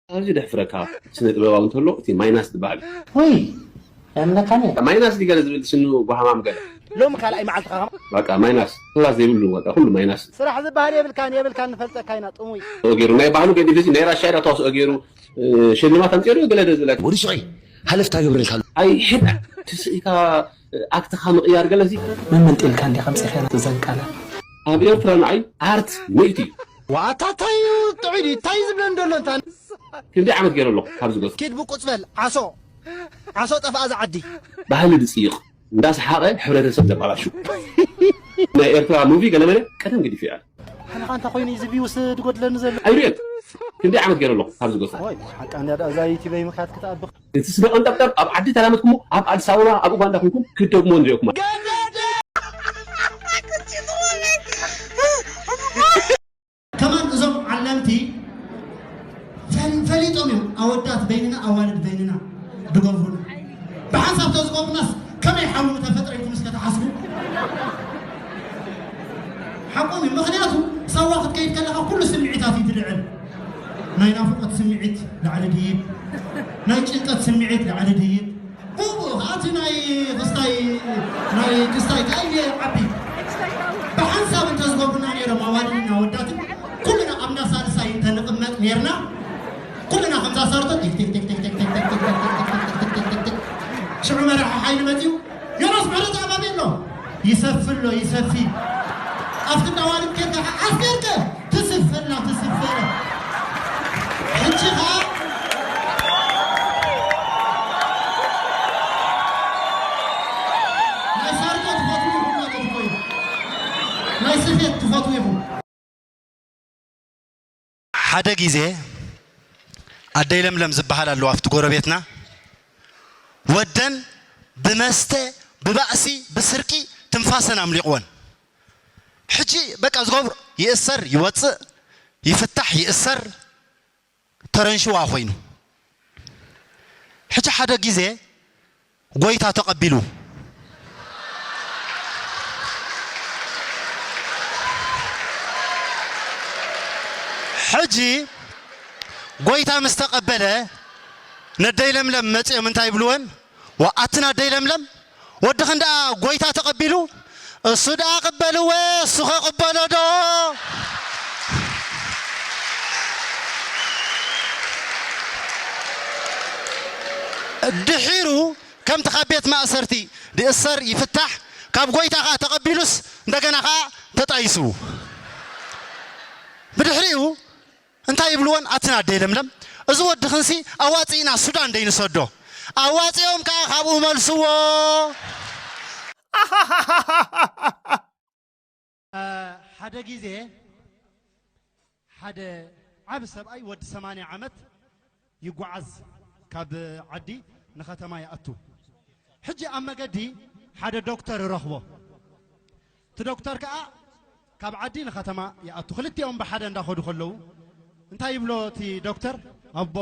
ኣብዚ ደሕፍረካ ስነ ጥበባዊ እንተሎ እቲ ማይናስ ዝበሃል እዩ። ውይ የምለካኒ ማይናስ ድገለ ዝብል ስኑ ጓሃማም ገለ ሎም ካልኣይ መዓልትኻ በቃ ማይናስ ክላስ ዘይብሉ በቃ ኩሉ ማይናስ ስራሕ ዝበሃል የብልካን የብልካን ንፈልጠካ ኢና ጥሙይ ገይሩ ናይ ባህሉ ገዲፍ እዚ ናይ ራሻ ኢዳ ተዋስኦ ገይሩ ሽልማት ኣምፅኦ ገለ ደ ዝብለካ ወዲ ሽዑይ ሃለፍታ ገብረልካ ኣሎ ኣይሕዳ ትስኢካ ኣክትኻ ምቕያር ገለ እዚ መመንጢልካ እንዲኻ ምፅኢኻ ዘንቀለ ኣብ ኤርትራ ንዓይ ኣርት ምእቲ እዩ ዋታ ታይ ጥዑይ ድዩ ታይ ዝብለን ዘሎ እንታ ክንደይ ዓመት ገይረ ኣለኹ ካብዚ ገፅ ኪድ ብቁፅ በል ዓሶ ዓሶ ጠፍኣ ዝዓዲ ባህሊ ዝፅይቕ እንዳሰሓቐ ሕብረተሰብ ዘባላሹ ናይ ኤርትራ ሙቪ ገለመለ ቀደም ገዲፉ ይኣል ሓንኻ እንታይ ኮይኑ እዩ ዝብዩስ ድጎድለኒ ዘሎ ኣይሪኤን ክንደይ ዓመት ገይረ ኣለኹ ካብዚ ገፅ ወይ ሓቃ እንዳ እዛ ዩቲበይ ምክያት ክትኣብኽ እቲ ስበ ቀንጠብጠብ ኣብ ዓዲ ተላመድኩሞ ኣብ ኣዲስ ኣበባ ኣብ ኡጋንዳ ኩንኩም ክትደግሞ ንሪኦኩማ ከማን እዞም ዓለምቲ ፈል- ፈሊጦም እዮም ኣወዳት በይንና ኣዋልድ በይንና ዝገብሩና ብሓንሳብ ተዝገብሩናስ ከመይ ሓዊ ተፈጥረ ኢልኩም እስከ ተሓስቡ ሓቆም እዩ ምክንያቱ ሳዋ ክትከይድ ከለካ ኩሉ ስምዒታት እዩ ትልዕል ናይ ናፍቆት ስምዒት ላዕሊ ድይብ ናይ ጭንቀት ስምዒት ላዕሊ ድይብ ብኡ ከዓ እቲ ናይ ክስታይ ናይ ክስታይ ከዓ ይዓቢ ብሓንሳብ እንተዝገብሩና ነይሮም ኣዋልድና ወዳትን ኩልና ኣብ እንዳ ሳልሳይ እንተንቕመጥ ነይርና ኩልና ከምዛ ሳርቶ ቲክቲክቲክቲክቲክቲክቲክቲክቲክቲክቲክቲክቲክቲክቲክ ሽዑ መራሒ ሓይሊ መፅዩ ዮናስ ምሕረት ኣባቢ ኣሎ ይሰፊ ኣሎ ይሰፊ ኣብቲ እንዳዋልድ ኬድካ ከዓ ኣስቴርከ ትስፈላ ትስፈለ ሕጂ ከዓ ናይ ሳርቶ ትፈትዉ ኢኹም ማለት እኮ እዩ ናይ ስፌት ትፈትዉ ኢኹም ሓደ ግዜ ኣደይ ለምለም ዝበሃል ኣለዋ ኣብቲ ጎረቤትና ወደን ብመስተ ብባእሲ ብስርቂ ትንፋሰን ኣምሊቕወን ሕጂ በቃ ዝገብሮ ይእሰር ይወፅእ ይፍታሕ ይእሰር ተረንሽዋ ኮይኑ ሕጂ ሓደ ግዜ ጎይታ ተቐቢሉ ሕጂ ጎይታ ምስ ተቐበለ ነደይ ለምለም መፅኦም እንታይ ይብልወን ኣትን ኣደይ ለምለም ወድኽን ደኣ ጎይታ ተቐቢሉ እሱ ደኣ ቅበልወ እሱ ኸቕበሎ ዶ ድሒሩ ከምቲ ካብ ቤት ማእሰርቲ ድእሰር ይፍታሕ ካብ ጎይታ ኸዓ ተቐቢሉስ እንደገና ኸዓ ተጣይሱ ብድሕሪኡ እንታይ ይብልወን ኣትን ኣደይ ለምለም እዚ ወድኽንሲ ኣዋፂእና ሱዳን ደይንሰዶ ኣዋፂኦም ከዓ ካብኡ መልስዎ ሓደ ግዜ ሓደ ዓብ ሰብኣይ ወዲ ሰማንያ ዓመት ይጓዓዝ ካብ ዓዲ ንኸተማ ይኣቱ ሕጂ ኣብ መገዲ ሓደ ዶክተር ረኽቦ እቲ ዶክተር ከዓ ካብ ዓዲ ንኸተማ ይኣቱ ክልቲኦም ብሓደ እንዳኸዱ ከለዉ እንታይ ይብሎ እቲ ዶክተር ኣቦ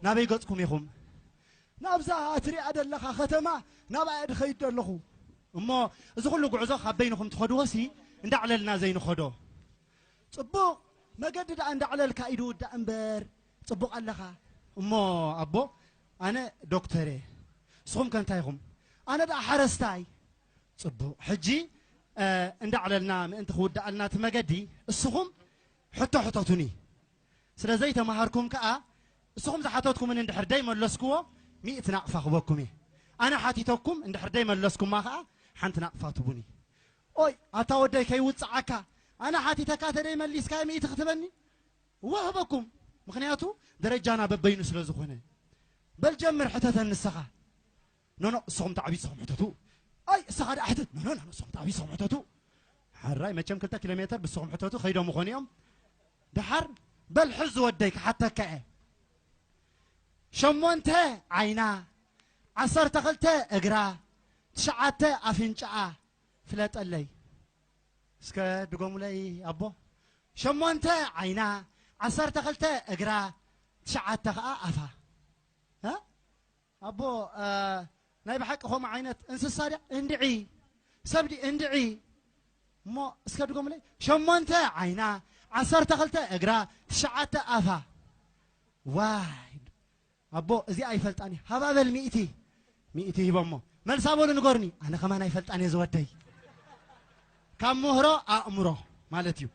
ናበይ ገፅኩም ኢኹም ናብዛ እትሪኣ ዘለኻ ከተማ ናብኣ ድኸይድ ኣለኹ እሞ እዚ ኩሉ ጉዕዞ ካብ በይንኹም ትኸድዎ ሲ እንዳዕለልና ዘይንኸዶ ፅቡቕ መገዲ ደኣ እንዳዕለልካ እዩ ድውዳእ እምበር ፅቡቕ ኣለኻ እሞ ኣቦ ኣነ ዶክተር እየ ንስኹም ከ እንታይ ኢኹም ኣነ ደኣ ሓረስታይ ፅቡቕ ሕጂ እንዳዕለልና ምእንቲ ክውዳኣልና እቲ መገዲ እስኹም ሕቶ ሕተቱኒ ስለ ዘይተማሃርኩም ከኣ እስኹም ዝሓተትኩምኒ እንድሕር ደይመለስክዎ ሚእቲ ናቕፋ ክበኩም እየ ኣነ ሓቲተኩም እንድሕር ደይመለስኩማ ከኣ ሓንቲ ናቕፋ ትቡኒ ኦይ ኣታ ወደይ ከይውፅዓካ ኣነ ሓቲተካ ተደይመሊስካዮ ሚእቲ ክትበኒ እወ ህበኩም ምኽንያቱ ደረጃና በበይኑ ስለ ዝኾነ በል ጀምር ሕተተን ንስኻ ኖኖ እስኹም ተዓብዩ እስኹም ሕተቱ ኣይ እስኻ ደኣ ሕተት ኖኖ ኖኖ እስኹም ተዓብዩ እስኹም ሕተቱ ሓራይ መቸም ክልተ ኪሎ ሜትር ብስኹም ሕተቱ ከይዶም ኾኑ እዮም ደሓር በል ሕዝ ወደይ ክሓተካ እየ ሸሞንተ ዓይና ዓሰርተ ክልተ እግራ ትሽዓተ ኣፍንጫኣ ፍለጠለይ እስከ ድጎሙለይ ኣቦ ሸሞንተ ዓይና ዓሰርተ ክልተ እግራ ትሽዓተ ከዓ ኣፋ ኣቦ ናይ ብሓቂ ከምኡ ዓይነት እንስሳ ድያ እንድዒ ሰብ ድዩ እንድዒ እሞ እስከ ድጎምለይ ሸሞንተ ዓይና ዓሰርተ ክልተ እግራ ትሽዓተ ኣፋ ዋይ ኣቦ፣ እዚ ኣይፈልጣን እዩ። ሃባ በል ሚእቲ፣ ሚእቲ ሂቦሞ። መልሳ በሉ ንገሩኒ። ኣነ ከማን ኣይፈልጣን እየ ዝወደይ። ካብ ምህሮ ኣእምሮ ማለት እዩ።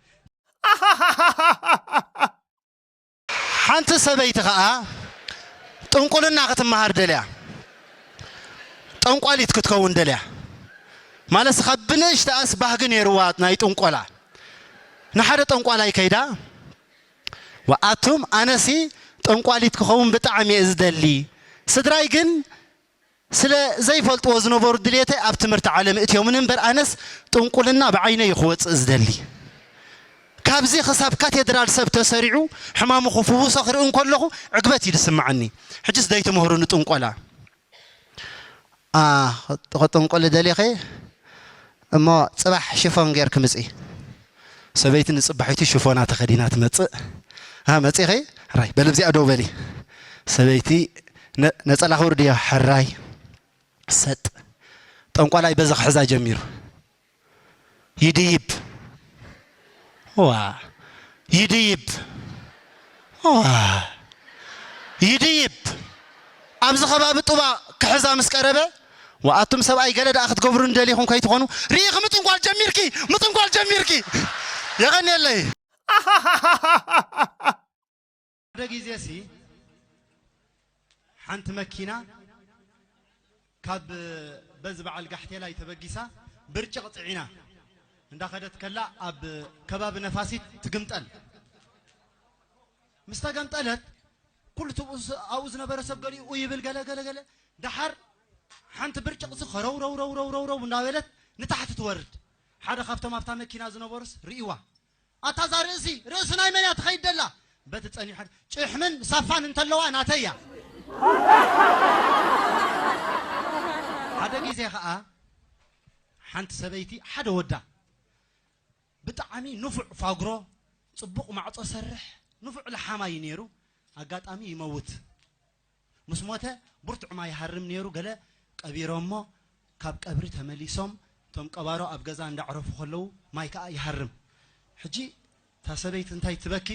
ሓንቲ ሰበይቲ ኸዓ ጥንቁልና ክትመሃር ደልያ፣ ጠንቋሊት ክትከውን ደልያ። ማለት ካብ ብንእሽተኣስ ባህጊ ነይርዋ ናይ ጥንቆላ። ንሓደ ጠንቋላይ ከይዳ፣ ወኣቱም ኣነሲ ጠንቋሊት ክኸውን ብጣዕሚ እየ ዝደሊ። ስድራይ ግን ስለ ዘይፈልጥዎ ዝነበሩ ድሌተይ ኣብ ትምህርቲ ዓለም እትዮምን እምበር ኣነስ ጥንቁልና ብዓይነይ እዩ ክወፅእ ዝደሊ። ካብዚ ክሳብ ካቴድራል ሰብ ተሰሪዑ ሕማሙ ክፍውሶ ክርኢ እንከለኹ ዕግበት እዩ ዝስምዓኒ። ሕጅስ ደይትምህሩኒ ጥንቆላ። ኣ፣ ክጥንቁሊ ደሊኺ እሞ ጽባሕ ሽፎን ጌርኪ ምጺ። ሰበይቲ ንጽባሒቱ ሽፎና ተኸዲና ትመጽእ። ኣ፣ መጺኺ? ሕራይ፣ በል ኣብዚኣ ደው በሊ። ሰበይቲ ነ-፣ ነጸላ ክውርድ እዮ። ሕራይ። ሰጥ። ጠንቋላይ በዚ ክሕዛ ጀሚሩ። ይድይብ። ዋ። ይድይብ። ዋ። ይድይብ። ኣብዚ ከባቢ ጡባ ክሕዛ ምስ ቀረበ፣ ወኣቱም ሰብኣይ ገለ ደኣ ክትገብሩኒ ደሊኹም ከይትኾኑ፣ ርኢኺ ምጥንቋል ጀሚርኪ፣ ምጥንቋል ጀሚርኪ። የቐንየለይ። ሓደ ግዜሲ ሓንቲ መኪና ካብ በዚ በዓል ጋሕቴላይ ተበጊሳ ብርጭቕ ጽዒና እንዳኸደት ከላ ኣብ ከባቢ ነፋሲት ትግምጠል። ምስ ተገምጠለት ኩሉ ትብኡ ዝ-፣ ኣብኡ ዝነበረ ሰብ ገሊኡ ይብል ገለ ገለ ገለ። ደሓር ሓንቲ ብርጭቕሲ ኸረው ረው ረው ረው ረው ረው እንዳበለት ንታሕቲ ትወርድ። ሓደ ካብቶም ኣብታ መኪና ዝነበሩስ ርእይዋ። ኣታ እዛ ርእሲ፣ ርእሲ ናይ መን እያ ትኸይድ ደላ? በቲ ጸኒሐ፣ ጭሕምን ሳፋን እንተለዋ ናተይ እያ። ሓደ ግዜ ኸኣ ሓንቲ ሰበይቲ ሓደ ወዳ ብጣዕሚ ንፉዕ ፋግሮ፣ ጽቡቕ ማዕጾ ሰርሕ፣ ንፉዕ ለሓማይ ነይሩ። ኣጋጣሚ ይመውት። ምስ ሞተ ብርቱዕ ማይ ይሃርም ነይሩ። ገለ ቀቢሮሞ ካብ ቀብሪ ተመሊሶም እቶም ቀባሮ ኣብ ገዛ እንዳዕረፉ ከለዉ ማይ ከኣ ይሃርም። ሕጂ እታ ሰበይቲ እንታይ ትበኪ?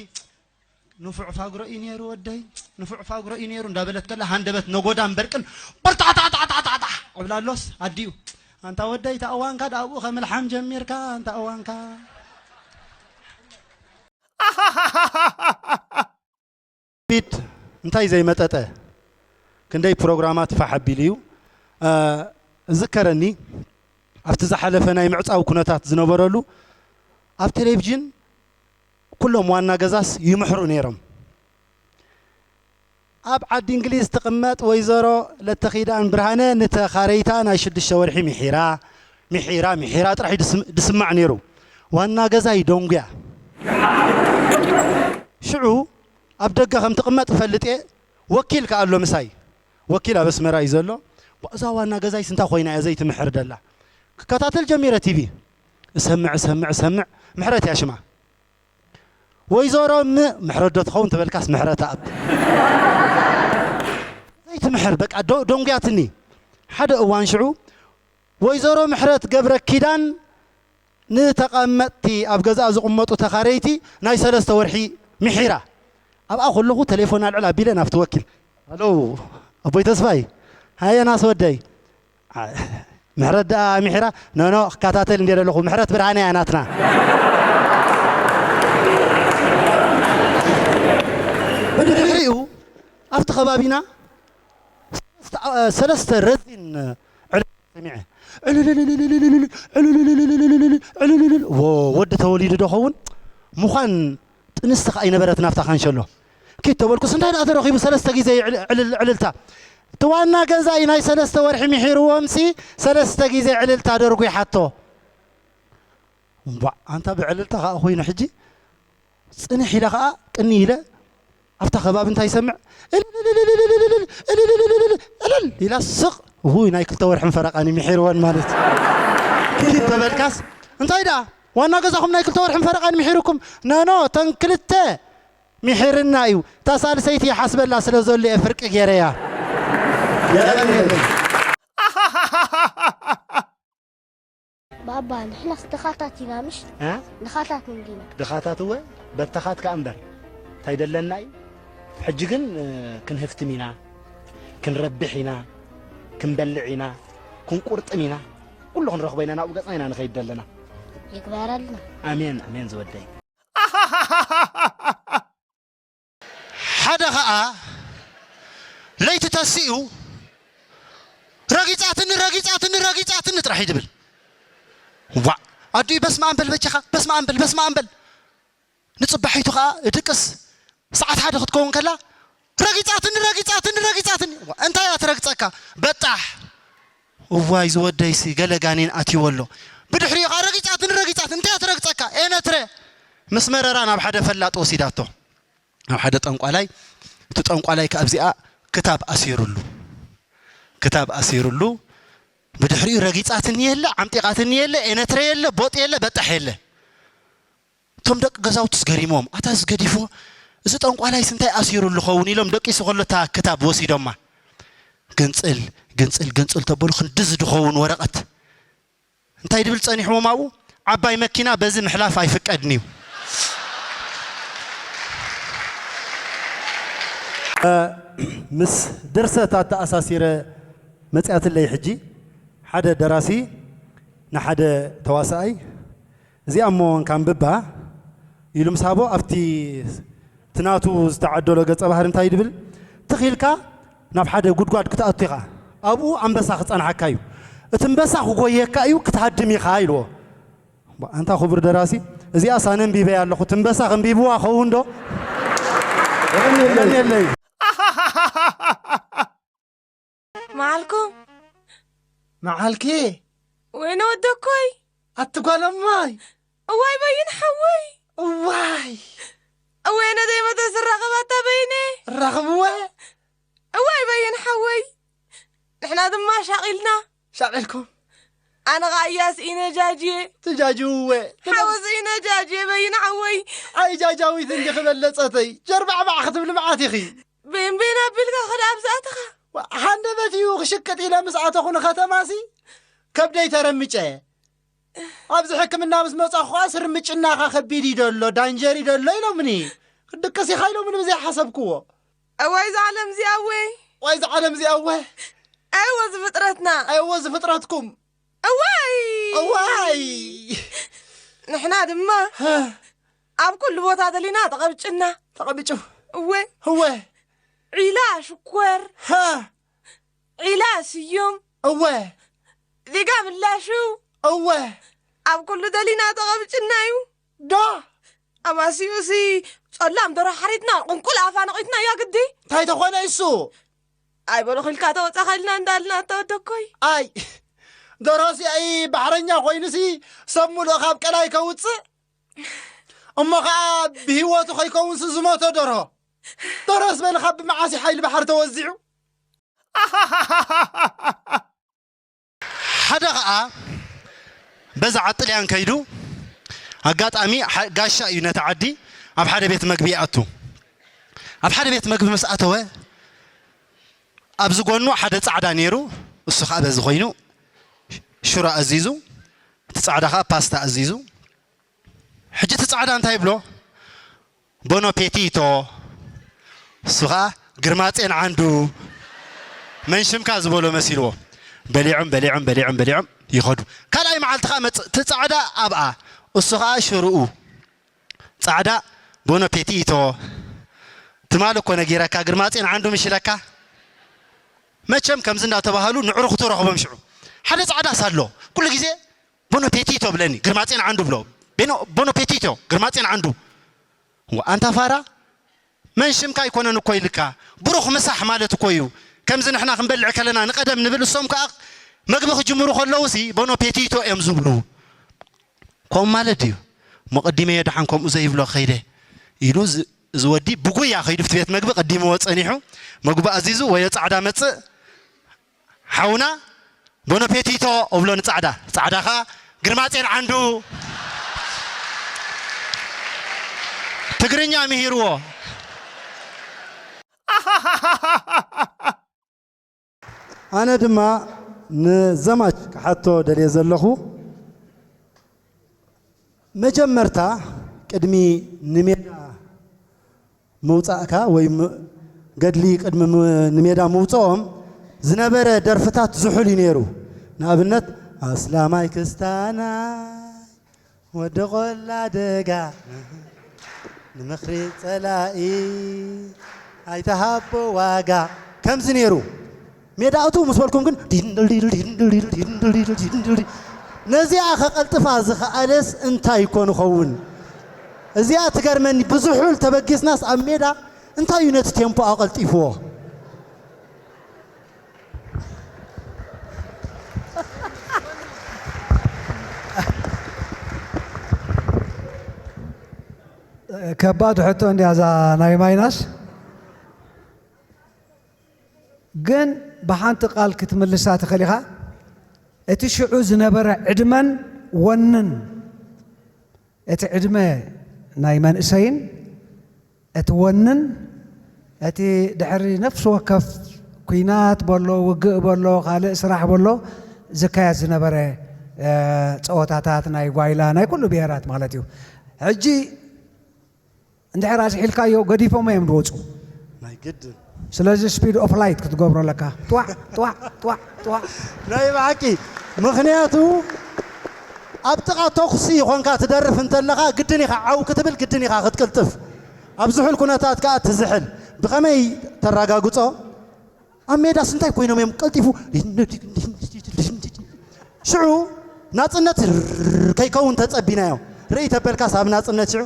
ንፉዕ ፋግሮ እዩ ነይሩ ወደይ፣ ንፉዕ ፋግሮ እዩ ነይሩ እንዳበለት ከላ ሃንደበት ነጎዳን በርቅን በርታዕታዕታዕታዕታዕ ዕብላሎስ ኣዲኡ። ኣንታ ወደይ፣ እታ እዋንካ ደኣ ኣብኡ ከምልሓም ጀሚርካ፣ ኣንታ እዋንካ። ቢድ እንታይ ዘይመጠጠ፣ ክንደይ ፕሮግራማት ፋሕ ኣቢሉ እዩ። እ፣ እዝከረኒ፣ ኣብቲ ዝሓለፈ ናይ ምዕጻው ኩነታት ዝነበረሉ፣ ኣብ ቴሌቪዥን ኩሎም ዋና ገዛስ ይምሕሩ ነይሮም። ኣብ ዓዲ እንግሊዝ ትቕመጥ ወይዘሮ ለተኺዳን ብርሃነ ንተኻረይታ ናይ ሽዱሽተ ወርሒ ምሒራ፣ ምሒራ፣ ምሒራ ጥራሕ እዩ ድስም-፣ ድስማዕ ነይሩ። ዋና ገዛይ ደንጉያ። ሽዑ ኣብ ደገ ከም ትቕመጥ እፈልጥ እየ። ወኪል ከኣ ኣሎ ምሳይ። ወኪል ኣብ ኣስመራ እዩ ዘሎ። እዛ ዋና ገዛይስ እንታይ ኮይና እያ ዘይትምሕር ደላ? ክከታተል ጀሚረ ቲቪ። እሰምዕ፣ እሰምዕ፣ እሰምዕ። ምሕረት እያ ሽማ። ወይዘሮ ም-፣ ምሕረት ዶ ትኸውን ተበልካስ ምሕረት ኣኣብ። ዘይትምሕር በቃ ዶ-፣ ደንጉያትኒ። ሓደ እዋን ሽዑ ወይዘሮ ምሕረት ገብረ ኪዳን ንተቐመጥቲ ኣብ ገዛኣ ዝቕመጡ ተኻረይቲ ናይ ሰለስተ ወርሒ ምሒራ። ኣብኣ ከለኹ ቴሌፎን ኣልዕል ኣቢለ ናብቲ ወኪል፣ "ሃሎ፣ ኣቦይ ተስፋይ፣ ሃየ ናስ ወደይ?" ኣ፣ ምሕረት ደኣ ምሒራ? ኖ፣ ኖ፣ ክከታተል እንድየ ዘለኹ። ምሕረት ብርሃነ እያ ናትና። ብድሕሪኡ ኣብቲ ከባቢና ሰለስተ፣ ሰለስተ ረዚን ዕልል ሰሚዐ። ዕልልልልልልልልል፣ ዕልልልልልልልል፣ ዕልልልል። ዎ፣ ወዲ ተወሊዱ ዶ ኸውን? ምዃን ጥንስቲ ከኣ ኣይነበረትን ኣብታ ካንሸሎ። ኪድ ተበልኩስ፣ እንታይ ደኣ ተረኺቡ ሰለስተ ግዜ ዕል-፣ ዕልል-፣ ዕልልታ? እቲ ዋና ገዛኢ ናይ ሰለስተ ወርሒ ምሒርዎምሲ፣ ሰለስተ ግዜ ዕልልታ ደርጒሓቶ። እምቧዕ፣ ኣንታ ብዕልልታ ከኣ ኮይኑ ሕጂ፣ ጽንሕ ኢለ ከኣ ቅኒ ኢለ፣ ኣብታ ከባቢ እንታይ ይሰምዕ? እልልልልልልልልል፣ እልልልልልልል፣ እልል ኢላ ስቕ። ውይ፣ ናይ ክልተ ወርሕን ፈረቓን እዩ ምሒርወን ማለት። ኪድ ተበልካስ፣ እንታይ ደኣ? ዋና ገዛኹም ናይ ክልተ ወርሕን ፈረቓን ምሒሩኩም? ኖ፣ ኖ፣ እተን ክልተ ምሒርና እዩ። እታ ሳልሰይቲ ይሓስበላ ስለ ዘሎ እየ ፍርቂ ገይረያ። ባባ፣ ንሕናስ ድኻታት ኢና፣ ምሽ? እ? ድኻታት እንዲና። ድኻታት እወ፣ በተኻት ከኣ እምበር። እንታይ ደለና እዩ? ሕጂ ግን ክንህፍትም ኢና፣ ክንረብሕ ኢና፣ ክንበልዕ ኢና፣ ክንቁርጥም ኢና፣ ኩሉ ክንረኽቦ ኢና፣ ናብኡ ገጽና ኢና ንኸይድ ዘለና። ይግበረልና። ኣሜን ኣሜን ዝወደይ። ሓደ ኸኣ ለይቲ ተሲኡ ረጊጻትኒ ረጊጻትኒ ረጊጻትኒ ጥራሕ እዩ ድብል። ዋ ኣዲኡ በስመ ኣም በል በጃኻ በስመ ኣም በል በስመ ኣም በል። ንጽባሒቱ ኸኣ እድቅስ ሰዓት ሓደ ክትከውን ከላ ረጊጻትኒ ረጊጻትኒ ረጊጻትኒ። ዋ፣ እንታይ እያ ትረግጸካ? በጣሕ። እዋይ ዝወደይሲ ገለ ጋኔን ኣትይዎ ኣሎ። ብድሕሪኡ ኸኣ ረጊጻትኒ ረጊጻትኒ እንታይ እያ ትረግጸካ? ኤነትረ ምስ መረራ ናብ ሓደ ፈላጥ ወሲዳቶ። ናብ ሓደ ጠንቋላይ። እቲ ጠንቋላይ ከኣ ኣብዚኣ ክታብ ኣሲሩሉ ክታብ ኣሲሩሉ። ብድሕሪኡ ረጊጻትኒ የለ ዓምጢቓትኒ የለ ኤነትረ የለ ቦጥ የለ በጣሕ የለ። እቶም ደቂ ገዛውትስ ገሪሞም ኣታ እዚ ገዲፍዎ እዚ ጠንቋላይስ እንታይ ኣሲሩሉ ኸውን ኢሎም ደቂሱ ከሎ እታ ክታብ ወሲዶማ። ግንጽል ግንጽል ግንጽል ተበሉ ክንድዚ ድኸውን ወረቐት እንታይ ድብል ጸኒሕዎም ኣብኡ ዓባይ መኪና በዚ ምሕላፍ ኣይፍቀድን እዩ። ምስ ድርሰት ኣተኣሳሲረ መጺኣትለይ ሕጂ ሓደ ደራሲ ንሓደ ተዋሳኣይ እዚኣ እሞ ካንብባ ኢሉ ምስ ሃቦ ኣብቲ እቲ ናቱ ዝተዓደሎ ገጸ ባህሪ እንታይ ድብል ትኺልካ ናብ ሓደ ጉድጓድ ክትኣቱ ኢኻ ኣብኡ ኣንበሳ ክጸንሓካ እዩ እቲ ኣንበሳ ክጎየካ እዩ ክትሃድም ኢኻ ኢልዎ ኣንታ ክቡር ደራሲ እዚኣስ ኣነ ኣንቢበያ ኣለኹ እቲ ኣንበሳ ከንቢብዋ ኸውን ዶ የቐንየለይ መዓልኩም መዓልኪ ወይነ ወደኮይ ኣቲ ጓል እማይ እዋይ በይን ሓወይ እዋይ እወይ ነደይ መተ ዝራኸባታ በይነ ራኽብወ እዋይ በይን ሓወይ ንሕና ድማ ሻቒልና ሻቒልኩም ኣነ ኸዓ እያስ ኢነ ጃጅየ ትጃጅውወ ሓወስ ኢነ ጃጅየ በይን ሓወይ ኣይ ጃጃዊት እንዲኺ በለጸተይ ጀርባዕባዕ ክትብሊ መዓት ኢኺ ቤንቤን ኣቢልካ ክዳ ኣብዝኣትኻ ሃንደበት እዩ ክሽቅጥ ኢለ ምስ ኣተኹ ንኸተማሲ ከብደይ ተረምጨ ኣብዚ ሕክምና ምስ መጻኹ ኸዓ ስርምጭናኻ ከቢድ እዩ ደሎ ዳንጀር እዩ ደሎ ኢሎምኒ ክድቅስ ኢኻ ኢሎምኒ ብዘይ ሓሰብክዎ እዋይ እዛ ዓለም እዚኣ እወይ ዋይ እዛ ዓለም እዚኣ እወ ኣይወ ዝፍጥረትና ኣይወ ዝፍጥረትኩም እዋይ እዋይ ንሕና ድማ ኣብ ኩሉ ቦታ ደሊና ተቐብጭና ተቐብጩ እወ እወ ዒላ ሽኮር ሃ ዒላ ስዮም እወ ዜጋ ምላሽው እወ ኣብ ኩሉ ደሊና ተቐብጭና እዩ ዶ ኣማሲኡሲ ጸላም ደሮ ሓሪትና ቁንቁል ኣፋ ነቒትና እያ ግዲ እንታይ ተኾነ እሱ ኣይበሎ ኺልካ ተወጻኻ ኢልና እንዳልና ተወደኮይ ኣይ ደሮሲ ኣይ ባሕረኛ ኮይኑሲ ሰብ ሙሉእ ካብ ቀላይ ከውፅእ እሞ ኸዓ ብህይወቱ ከይከውንሲ ዝሞተ ደሮ ደሮስ በልኻ ብመዓሲ ሓይሊ ባሕሪ ተወዚዑ ሓደ ኸዓ በዛ ዓጥልያን ከይዱ ኣጋጣሚ ጋሻ እዩ ነቲ ዓዲ ኣብ ሓደ ቤት መግቢ ይኣቱ ኣብ ሓደ ቤት መግቢ ምስ ኣተወ ኣብዚ ጎኑ ሓደ ጻዕዳ ነይሩ እሱ ኸዓ በዚ ኮይኑ ሽሮ ኣዚዙ እቲ ጻዕዳ ኸዓ ፓስታ ኣዚዙ ሕጂ እቲ ጻዕዳ እንታይ ይብሎ ቦኖ ፔቲቶ እሱ ኸዓ ግርማጼን ዓንዱ መን ሽምካ ዝበሎ መሲልዎ በሊዖም በሊዖም በሊዖም በሊዖም ይኸዱ ካልኣይ መዓልቲ ኸዓ መጽእ እቲ ጻዕዳ ኣብኣ እሱ ኸዓ ሽርኡ ጻዕዳ ቦኖ ፔቲቶ ትማል እኮ ነጊረካ ግርማጼን ዓንዱ ምሽለካ መቸም ከምዚ እንዳተባሃሉ ንዕርኽቱ ረኽቦም ሽዑ ሓደ ጻዕዳ ሳሎ ኩሉ ግዜ ቦኖ ፔቲቶ ብለኒ ግርማጼን ዓንዱ ብሎ ቦኖ ፔቲቶ ግርማጼን ዓንዱ ኣንታ ፋራ መን ሽምካ ኣይኮነን እኮ ኢልካ ብሩኽ ምሳሕ ማለት እኮ እዩ ከምዚ ንሕና ክንበልዕ ከለና ንቐደም ንብል እሶም ከዓ መግቢ ክጅምሩ ከለውሲ ቦኖ ፔቲቶ እዮም ዝብሉ ከምኡ ማለት ድዩ እሞ ቀዲመዮ ደሓን ከምኡ ዘይብሎ ከይደ ኢሉ እዚ ወዲ ብጉያ ከይዱ ፍቲ ቤት መግቢ ቀዲምዎ ጸኒሑ መግቢ ኣዚዙ ወዮ ጻዕዳ መጽእ ሓውና ቦኖ ፔቲቶ እብሎ ንጻዕዳ ጻዕዳ ኸዓ ግርማጼን ዓንዱ ትግርኛ ምሂርዎ ኣነ ድማ ንዘማች ክሓቶ ደልየ ዘለኹ መጀመርታ ቅድሚ ንሜዳ ምውጻእካ ወይ ም- ገድሊ ቅድሚ ም- ንሜዳ ምውጽኦም ዝነበረ ደርፍታት ዝሑል እዩ ነይሩ። ንኣብነት ኣስላማይ ክስታናይ ወዲ ቆላ ደጋ ንምኽሪ ጸላኢ ኣይተሃቦ ዋጋ ከምዚ ነይሩ። ሜዳ እቱ ምስ በልኩም ግን ዲንድልዲል፣ ዲንድልዲል፣ ዲንድልዲል፣ ዲንድልዲል። ነዚኣ ከቐልጥፋ ዝኸኣለስ እንታይ ይኮን ይኸውን? እዚኣ ትገርመኒ። ብዙሑል ተበጊስናስ ኣብ ሜዳ እንታይ እዩ ነቲ ቴምፖ ኣቐልጢፍዎ? ከባድ ሕቶ እንዲያ እዛ ናይ ማይናስ። ግን ብሓንቲ ቃል ክትምልሳ ትኽእል ኢኻ። እቲ ሽዑ ዝነበረ ዕድመን ወንን፣ እቲ ዕድመ ናይ መንእሰይን እቲ ወንን፣ እቲ ድሕሪ ነፍሲ ወከፍ ኲናት በሎ፣ ውግእ በሎ፣ ካልእ ስራሕ በሎ ዝካየድ ዝነበረ እ፣ ጸወታታት ናይ ጓይላ ናይ ኩሉ ብሄራት ማለት እዩ። ሕጂ እንድሕር ኣዝሒልካዮ ገዲፎሞ እዮም ዝወፁ። ናይ ግድን ስለዚ ስፒድ ኦፍ ላይት ክትገብሮ ኣለካ። ጧዕ ጧዕ ጧዕ ጧዕ። ናይ ብሓቂ። ምኽንያቱ ኣብ ጥቓ ተኹሲ ይኾንካ ትደርፍ እንተለኻ ግድን ኢኻ ዓው ክትብል፣ ግድን ኢኻ ክትቅልጥፍ። ኣብ ዝሑል ኩነታት ከኣ ትዝሕል። ብኸመይ ተረጋግጾ? ኣብ ሜዳስ እንታይ ኮይኖም እዮም ቀልጢፉ? ሽዑ ናጽነት ከይከውን ተጸቢናዮ። ርእይ ተበልካስ ኣብ ናጽነት ሽዑ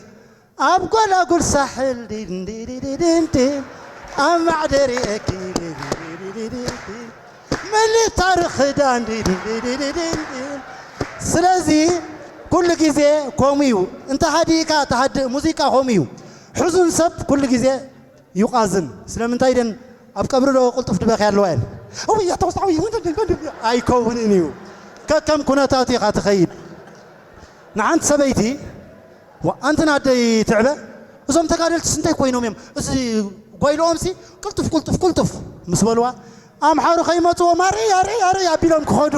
ኣብ ጎላጉል ሳሕል ዲንዲዲዲንዲን ኣብ ማዕደሪ እኪ ምልታር ክዳን ዲንዲዲዲንዲን። ስለዚ ኩሉ ግዜ ከምኡ እዩ። እንተ ሃዲእካ ትሃድእ፣ ሙዚቃ ከምኡ እዩ። ሕዙን ሰብ ኩሉ ግዜ ይቋዝን። ስለምንታይ ደን ኣብ ቀብሪ ዶ ቅልጡፍ ድበኺ ኣለዋ እየን? እውይ፣ ኣታ ወስታ፣ እውይ፣ ኣይከውንን እዩ። ከከም ኩነታቱ ኢኻ ትኸይድ። ንሓንቲ ሰበይቲ፣ ዋ፣ ኣንቲ ናደይ ትዕበ፣ እዞም ተጋደልትስ እንታይ ኮይኖም እዮም? እዚ ጓይልኦምሲ ቅልጡፍ፣ ቅልጡፍ፣ ቅልጡፍ ምስ በልዋ፣ ኣምሓሩ ከይመፅዎ ማረይ፣ ኣረይ፣ ኣረይ ኣቢሎም ክኸዱ።